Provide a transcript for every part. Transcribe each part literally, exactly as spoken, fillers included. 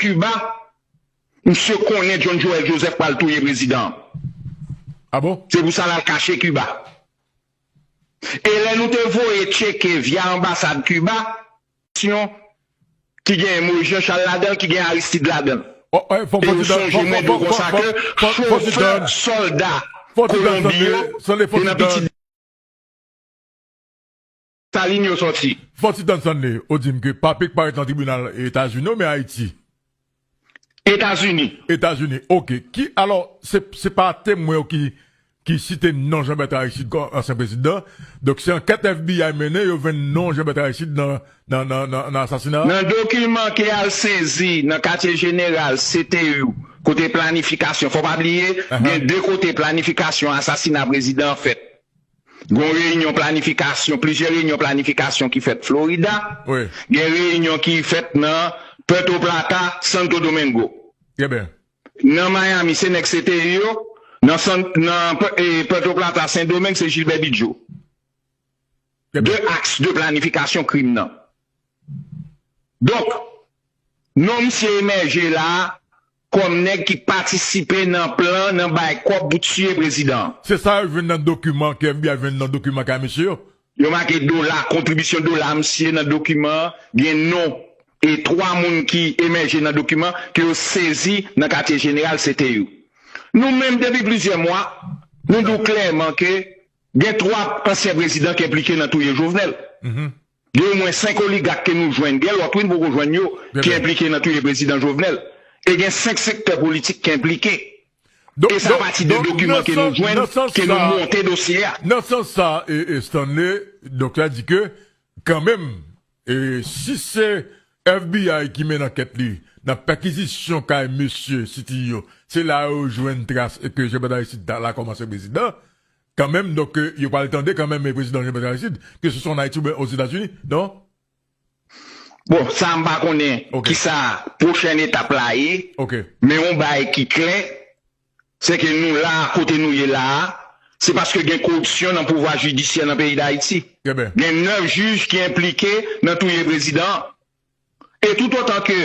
Kiba, misye konnen John Joel Joseph pral touye prezidan an. Ah bon? Se pou sa l al kache Kiba. E lè nou te voye tcheke via anbasad Kiba, ki gen Moïse Jean Charles ladan l, ki gen Aristide ladan l. Oh, eh, fò, E fò ou di dan, sonje fò, mwen fò, di w fò, konsa fò, ke fò, fò di chofè dan, sòlda fò di dan, Kolonbi yo Stanley, Stanley, fò te di nan dan, piti Salin yo sòti. Fò di dan, Stanley, ou di m ke pa pik parèt nan tribinal Etazini, men Ayiti. Etazini. Etazini, ok. Ki, alò, se, se pa temwen yo ki, ki site non Jean Bertrand Aristide kòm ansyen prezidan. Donk, se ankèt F B I mennen, yo jwenn non Jean Bertrand Aristide nan, nan, nan, nan, nan asasina. Nan dokiman ke al sezi nan katye jeneral C T U, kote planifikasyon, fò pa bliye, Ahan. Gen de kote planifikasyon asasina prezidan an fèt. Gen reyinyon planifikasyon, plizyè reyinyon planifikasyon ki fèt Florida. Wi. Gen reyinyon ki fèt nan Puerto Plata, Santo Domingo. Trè byen. Nan Miami, se nèg C T U yo. Nan, San, nan P- e, Puerto Plata, Sendomeng, se Gilbert Bidjo. Trè De byen. aks de planifikasyon krim nan. Donk, non misye emèje la kòm nèg ki patisipe nan plan nan bay kòb pou tiye prezidan an. Se sa yo jwenn nan dokiman, ke F B I jwenn nan dokiman kay mesye yo. Yo make dola, kontribisyon dola misye nan dokiman an, gen non e twa moun ki emèje nan dokiman ke yo sezi nan katye jeneral C T U. Nou menm, depi plizyè mwa, nou di w klèman ke gen twa ansyen prezidan ki enplike nan touye Jovenel. Gen omwen senk oligak ke nou jwenn, gen lòt wi, n poko jwenn yo, ki enplike nan touye prezidan Jovenel. E gen senk sektè politik ki enplike. E sa apati de dokiman ke nou jwenn, ke nou monte dosye a. Nan sans sa, e, e Stanley, doktè a di ke, kanmenm, e, si se F B I ki mennen ankèt li, nan pèkizisyon kay mesye C T U yo, se la yo jwenn tras e ke Jean Bertrand Aristide ta la kòmanse prezidan, kanmenm, donk, e, yo pral tande kanmenm, e, prezidan Jean Bertrand Aristide, ke se swa an Ayiti oubyen Ozetazini, non? Bon, sa m pa konnen kisa pwochèn etap la ye, men yon bagay ki klè, se ke nou la, kote nou ye la a, se paske gen koripsyon nan pouvwa jidisyè nan peyi Dayiti. Gen nèf jij ki enplike nan touye prezidan an. E toutotan ke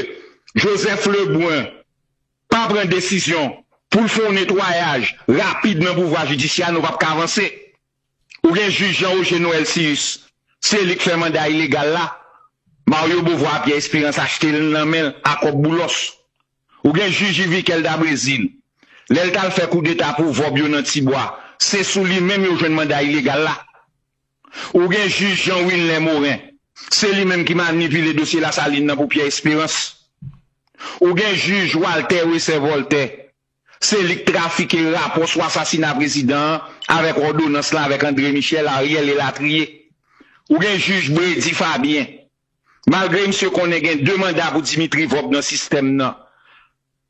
Joseph Lebrun pa pran desizyon pou l fè yon netwayaj rapid nan pouvwa jidisyè a, nou p ap ka avanse. Ou gen jij Jean Roger Noël Cius, se li k fè manda ilegal la. Mario Beauvoir Pierre Espérance achte l nan men l a kòb Boulos. Ou gen jij Yvikel Dabrésil, lè l t al fè koudeta pou vòb yo nan Tibwa, se sou li menm yo jwenn manda ilegal la. Ou gen jij Jean Wilner Morin, se li menm ki manipile dosye Lasalin nan pou Pierre Espérance. Ou gen jij Walter Wesser Voltaire, se li k trafike rapò sou asasina prezidan an avèk òdonans lan avèk André Michel, Ariel elatriye. Ou gen jij Bredy Fabien, malgre misye konnen gen de manda pou Dimitri Vorbe nan sistèm nan,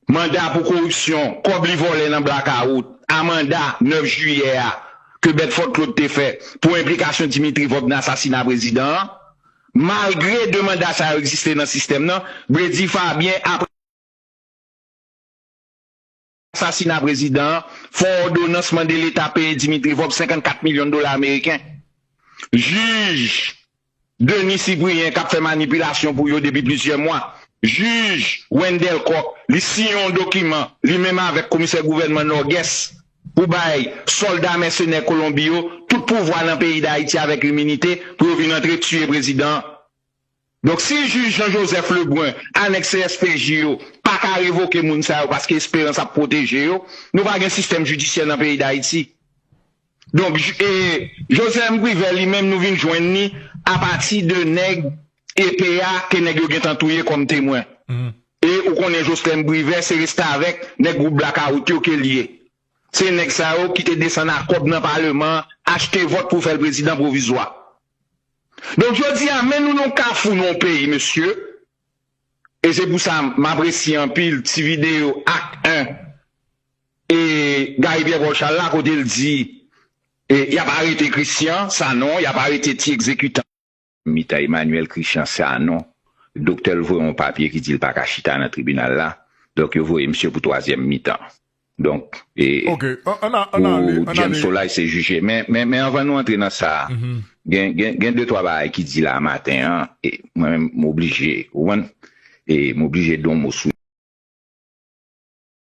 manda pou koripsyon, kòb li vòlè nan blakawout, amanda nèf jiyè a ke Bedford Claude te fè pou enplikasyon Dimitri Vorbe nan asasina prezidan an, malgre de manda sa yo egziste nan sistèm nan, Bredy Fabien apre asasina prezidan an, fè yon òdonans mande Leta peye Dimitri Vorbe senkannkat milyon dola ameriken. Jij Denis Cyprien k ap fè manipilasyon pou yo depi plizyè mwa. Jij Wendell Coq, li siyen yon dokiman, li menm avèk komisè gouvènman Norgues, pou bay sòlda mèsenè Kolonbi yo tout pouvwa nan peyi Dayiti avèk iminite pou yo vin antre tiye prezidan an. Donk, si jij Jean Joseph Lebrun, anèk C S P J yo, pa ka revoke moun sa yo paske Esperans ap pwoteje yo, nou pa gen sistèm jidisyè nan peyi Dayiti. Donk, j- e, Joseph M. Privert, li menm, nou vin jwenn li apati de nèg E P A ke nèg yo gentan touye kòm temwen. E ou konnen Joseph M. Privert, se restavèk nèg gwoup Blakawout yo ke l ye. Se nèg sa yo ki te desann a kòb nan paleman an, achte vòt pou fè l prezidan pwovizwa. Donk, jodi a, men nou nan yon kafou nan yon peyi, mesye. E se pou sa m apresye anpil ti videyo Ak en e Gary Pierre Paul Charles la, kote l di, e, y ap arete Christian Sanon, y ap arete ti egzekitan. Mitan Emmanuel Christian Sanon, doktè l voye yon papye ki di l pa ka chita nan tribinal la. Donk, yo voye misye pou twazyèm mitan. Donk, e, pou James Solage se jije. Men, men, men anvan nou antre nan sa, gen, gen, gen de twa bagay ki di la maten an, e mwen menm, m oblije, ou konprann? E m oblije di yon mo sou